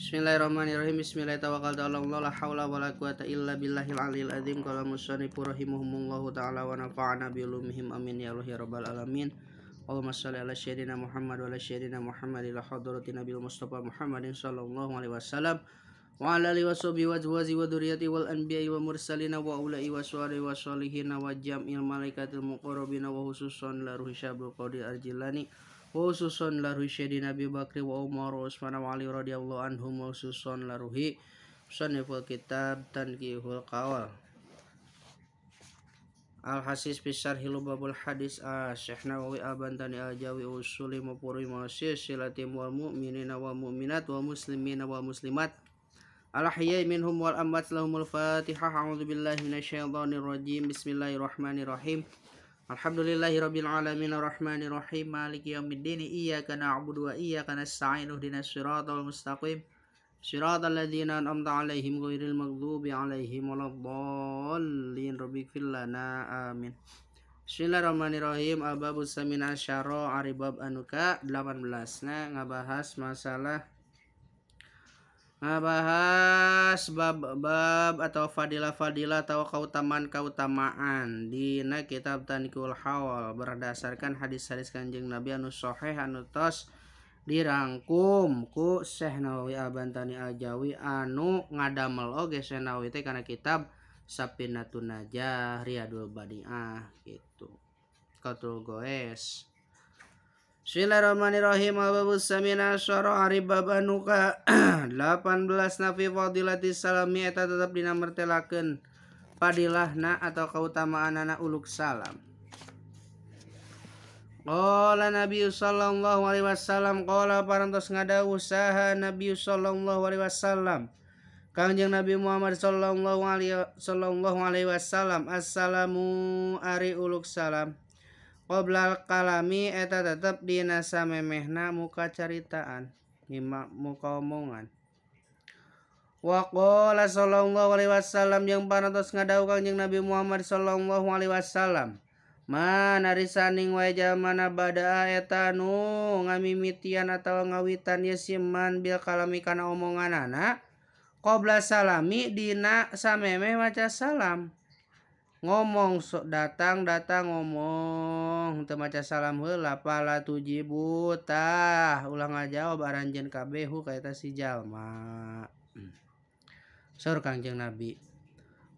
Bismillahirrahmanirrahim. Bismillahirrahmanirrahim. La haula wala quwata illa billahil aliyil azim. Qala musannif rahimahumullahu ta'ala wa nafa'ana bi ulumihim amin ya Allah ya rabbal alamin. Allahumma shalli ala sayyidina Muhammad wa ala sayyidina Muhammad ila hadrati nabiyil Mustafa Muhammadin sallallahu alaihi wasallam wa ala alihi washabihi wa azwajihi wa dzurriyyatihi wal anbiya'i wal mursalin wa ulai wa sahbihi wa sholihin wa jam'il malaikatil muqarrabin wa khususan la ruhi syabul qadir al-jilani wa khususan la ruhi sayyidina Abi Bakri wa Umar wa Utsman wa Ali radhiyallahu anhum wa khususan la ruhi musanniful kitab Tanqihul Qawl Al-Hasis fi Syarhi Lubabul Hadis Syekh Nawawi Al-Bantani Al-Jawi Usuli Mupuri Silsilati wal mu'minina wal mu'minat wal muslimina wal muslimat al-ahya'i minhum wal amwat lahumul Fatihah. A'udzu billahi minasyaitonir rajim. Bismillahirrahmanirrahim. Alhamdulillahirabbil alamin arrahmanir rahim maliki yaumiddin iyyaka na'budu wa iyyaka nasta'in ihdinas siratal mustaqim siratal ladzina an'amta 'alaihim ghairil maghdubi 'alaihim waladdallin rabbighfir lana amin. Bismillahirrahmanirrahim. Al-babus samin asyara ari bab anu ka 18 na ngabahas masalah ngabahas bab-bab atau fadilah-fadilah atau kautamaan-kautamaan dina kitab Tanqihul Hawl berdasarkan hadis-hadis Kanjeng Nabi anu sahih anu tos dirangkum ku Syekh Nawawi Al-Bantani Al-Jawi anu ngadamel oge Syekh Nawawi teh kana kitab Safinatun Najah Riyadul Badiah gitu. Qatul Goes. Bismillahirrahmanirrahim. Al-babus samina asyara ari bab anu ka 18 nafi fadilati salami eta tetep dina mertelakeun fadilahna atau kautamaanana uluk salam. Qala Nabi sallallahu alaihi wasallam qala parantos ngadawuh saha Nabi sallallahu alaihi wasallam Kangjeng Nabi Muhammad sallallahu alaihi wasallam assalamu ari uluk salam qoblal kalami eta tetep dina samemehna muka caritaan muka omongan. Wa qala sallallahu alaihi wasallam jeung parantos ngadawuh Kangjeng Nabi Muhammad sallallahu alaihi wasallam man ari saning wae jalmana badaa eta nu ngamimitian atawa ngawitan ye si man bil kalami kana omonganana qabla salami dina samemeh maca salam. Ngomong so, datang ngomong teu maca salam heula pala tujibu tah ulah ngajawab aranjeun kabeh hu ka eta si jalma. Saur Kangjeng Nabi.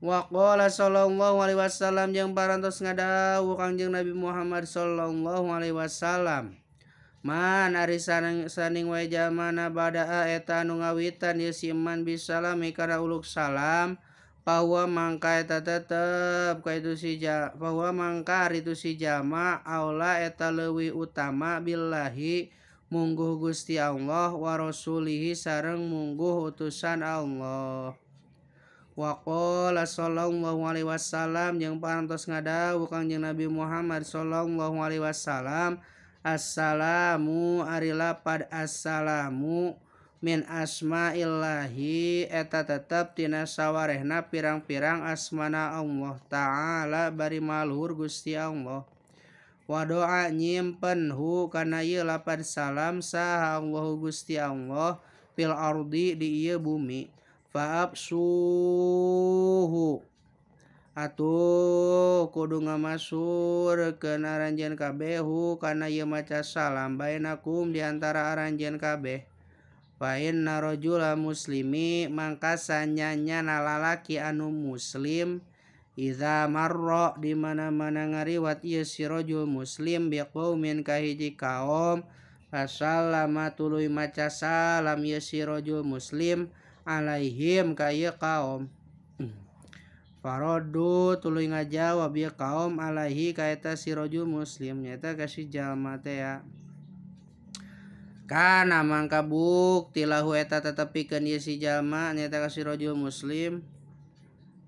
Wa qala sallallahu alaihi wasallam jeung parantos ngadawuh Kangjeng Nabi Muhammad sallallahu alaihi wasallam man ari saning wae jalmana badaa eta anu ngawitan ye si man bisalami kana uluk salam bahwa mangka eta tetep ka itu si bahwa mangka ari itu si jalma aula eta leuwih utama billahi mungguh Gusti Allah wa rasulihi sareng mungguh utusan Allah. Wa qala sallallahu alaihi wasallam jeung parantos ngadawuh Kangjeng Nabi Muhammad sallallahu alaihi wasallam assalamu ari lapad assalamu min asma'illahi eta tetep tina sawarehna pirang-pirang asmana Allah ta'ala bari maluhur Gusti Allah. Wa doa nyimpen hu kana ieu lapad salam saha Allahu Gusti Allah fil ardi di ieu bumi faabsuhu atuh kudu ngamasurkeun aranjeun kabeh hu kana ieu maca salam bainakum di antara aranjeun kabeh. Fa inna rajula muslimi mangka sanyanya lalaki anu muslim iza marra di mana-mana ngariwat ieu si rajul muslim biqaumin ka hiji kaum fasallama tuluy maca salam ieu si rajul muslim alaihim ka ieu kaum. Faraddu tuluy ngajawab ieu kaum alaihi ka eta si rajul muslim nyaeta ka si jalma teh ya. Kana mangka bukti lahu eta tetepikeun ieu si jalma nyaeta ka si rajul muslim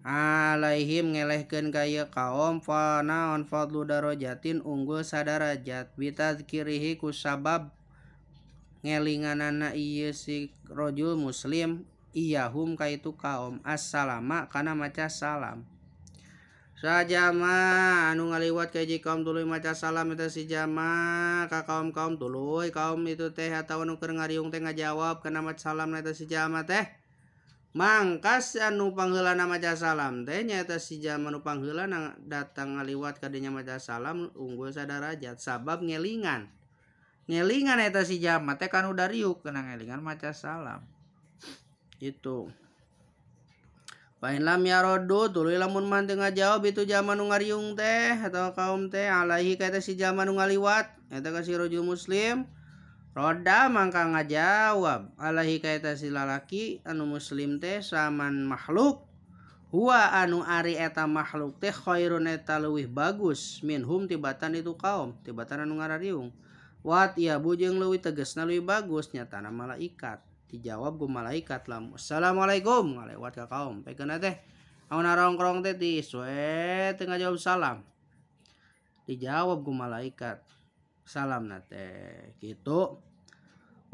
alaihim ngelehkeun ka ieu kaum fa naon fadlu darajatin unggul sadarajat bitadzkirihi ku sabab ngelinganana ieu si rajul muslim iyahum ka itu kaum assalama kana maca salam. Sajama anu ngaliwat ka hiji kaum tuluy maca salam eta si jama ka kaum-kaum tuluy kaum itu teh atawa nu keur ngariung teh ngajawab kana maca salam eta si jama teh mangkas anu pangheulana maca salam teh nyaeta si jama nu pangheulana datang ngaliwat ka dinya maca salam unggul sadarajat sabab ngelingan ngelingan eta si jama teh kanu dariuk kana ngelingan maca salam itu. Fa in lam yaraddu tuluy lamun mah teu ngajawab itu jama nu ngariung teh atau kaum teh alaihi ka eta si jama nu ngaliwat eta ka si rajul muslim roda mangka ngajawab alaihi ka eta si lalaki anu muslim teh saman makhluk huwa anu ari eta makhluk teh khairun eta leuwih bagus minhum tibatan itu kaum tibatan anu ngarariung wat ya bujeng leuwih tegasna leuwih bagus nyatana malaikat dijawab ku malaikat lamun assalamualaikum ngalewat ka kaum pekeuna teh amun narongkrong teh tiis we teu ngajawab salam dijawab ku malaikat salamna teh kitu.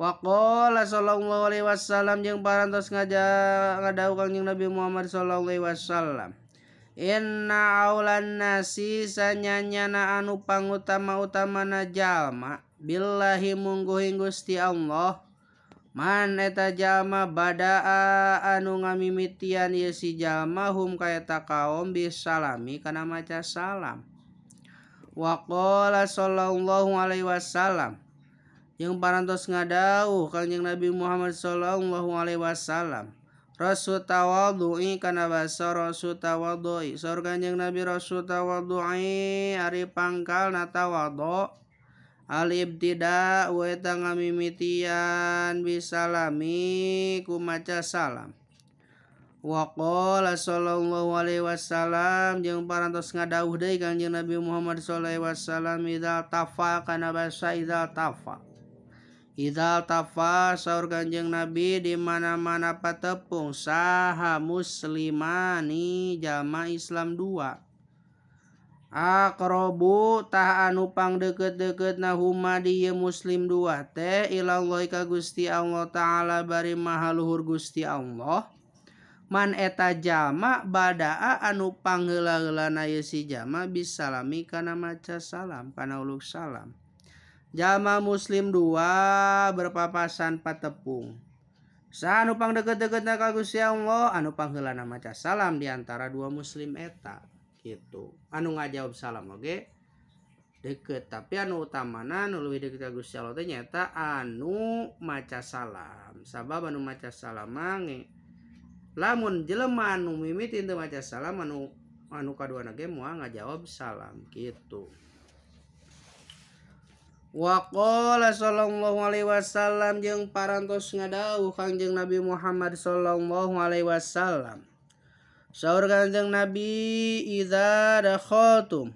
Wa qala sallallahu alaihi wasallam jeung parantos ngadawuh Kangjeng Nabi Muhammad sallallahu alaihi wasallam inna aulan nasi sanyanyana anu pangutama-utamana jalma billahi mungguh Gusti Allah man eta jalma badaa anu ngamimitian ieu si jalma hum kaeta kaum bisalami kana maca salam. Wa qala sallallahu alaihi wasallam jeung parantos ngadawuh Kangjeng Nabi Muhammad sallallahu alaihi wasallam rasul tawadhu'i kana basa rasul tawadhu'i saur Kangjeng Nabi rasul tawadhu'i ari pangkalna tawadhu al ibtida wa eta ngamimitian bisalami ku maca salam. Wa qala sallallahu alaihi wasallam jeung parantos ngadawuh deui Kangjeng Nabi Muhammad sallallahu alaihi wasallam idza tafa kana basa idza tafa idza tafa saur Kangjeng Nabi di mana-mana patepung saha muslimani jama Islam dua aqrabu tah anu pangdeukeut-deukeutna huma di ieu muslim dua teh ilallahi ka Gusti Allah taala bari maha luhur Gusti Allah man eta jalma badaa anu pangheula-heulana ieu si jalma bisalami kana maca salam kana uluk salam. Jalma muslim dua berpapasan patepung saha anu pangdeukeut-deukeutna ka Gusti Allah anu pangheulana maca salam di antara dua muslim eta gitu. Anu ngajawab salam oge deket tapi anu utamana anu leuwih deket ka Gusti Allah teh nyaeta anu maca salam sabab anu maca salam mah lamun jelema anu mimiti teu maca salam anu anu kaduana ge moal ngajawab salam gitu. Wa qala sallallahu alaihi wasallam jeung parantos ngadawuh Kangjeng Nabi Muhammad sallallahu alaihi wasallam saur Kangjeng Nabi idza dakhaltum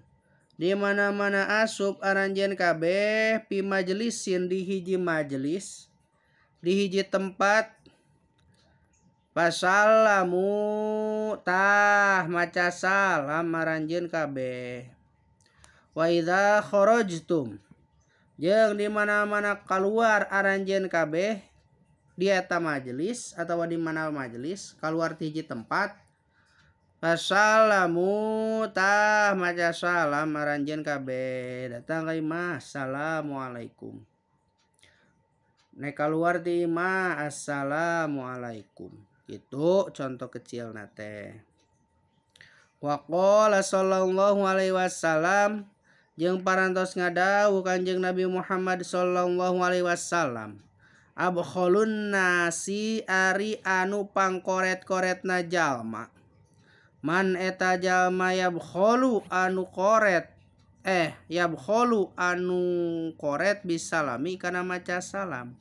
di mana-mana asup aranjeun kabeh pi majelisin di hiji majelis di hiji tempat pasalamu tah maca salam aranjeun kabeh wa idza kharajtum jeung di mana-mana kaluar aranjeun kabeh di eta majelis atawa di mana majelis kaluar ti hiji tempat assalamu tah maca salam aranjeun kabeh datang ka imah assalamualaikum nek kaluar ti imah assalamualaikum itu contoh kecil nate. Wa qala sallallahu alaihi wasallam jeung parantos ngadawuh Kanjeng Nabi Muhammad sallallahu alaihi wasallam abkhalun nasi ari anu pangkoret-koretna jalma man eta jalma yabkholu anu koret yabkholu anu koret bisalami kana maca salam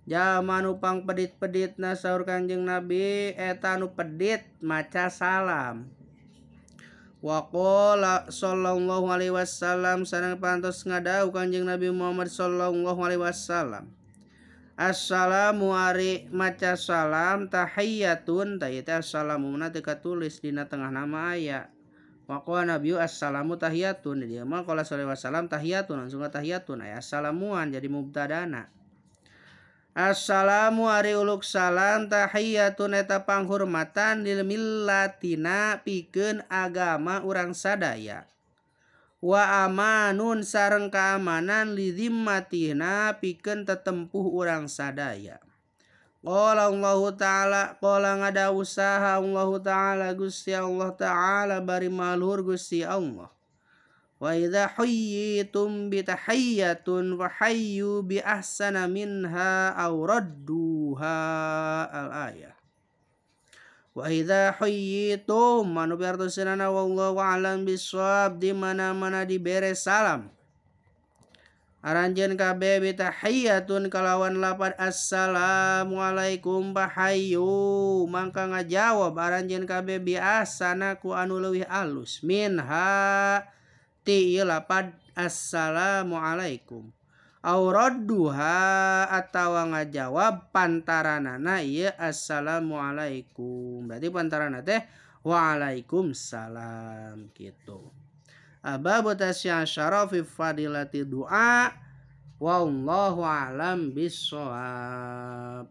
jalma anu pangpedit-peditna saur Kanjeng Nabi eta anu pedit maca salam. Wa qala sallallahu alaihi wasallam sareng parantos ngadawuh Kanjeng Nabi Muhammad sallallahu alaihi wasallam assalamu ari maca salam tahiyyatun tah ieu teh assalamuna teu katulis dina tengah nama aya. Wa qala nabiyyu assalamu tahiyatun di dieu mah qala sallallahu alaihi wasallam tahiyatun langsung tahiyatun aya assalamuan jadi mubtadana. Assalamu ari uluk salam tahiyatun eta panghormatan lil millatina pikeun agama urang sadaya. Wa amanun sareng kaamanan li zimmatina pikeun tetempuh urang sadaya. Qala Allahu ta'ala qala ngada usaha Allahu ta'ala Gusti Allah ta'ala bari maluhur Gusti Allah. Wa idza huyyitum bi tahiyyatun fa hayyu bi ahsana minha aw radduha al ayah. Wa idza huyyitum manu biartosanana wallahu a'lam bissawab di mana-mana dibere salam. Aranjeun kabeh bi tahiyyatun kalawan lapad assalamualaikum bahayyu mangka ngajawab aranjeun kabeh bi ahsana ku anu leuwih alus minha ti ieu lapad assalamualaikum aw radduha atawa ngajawab pantaranana ieu assalamualaikum berarti pantarana teh waalaikumsalam kitu. Ababu tasya syarafi fadilati du'a wallahu a'lam bissawab.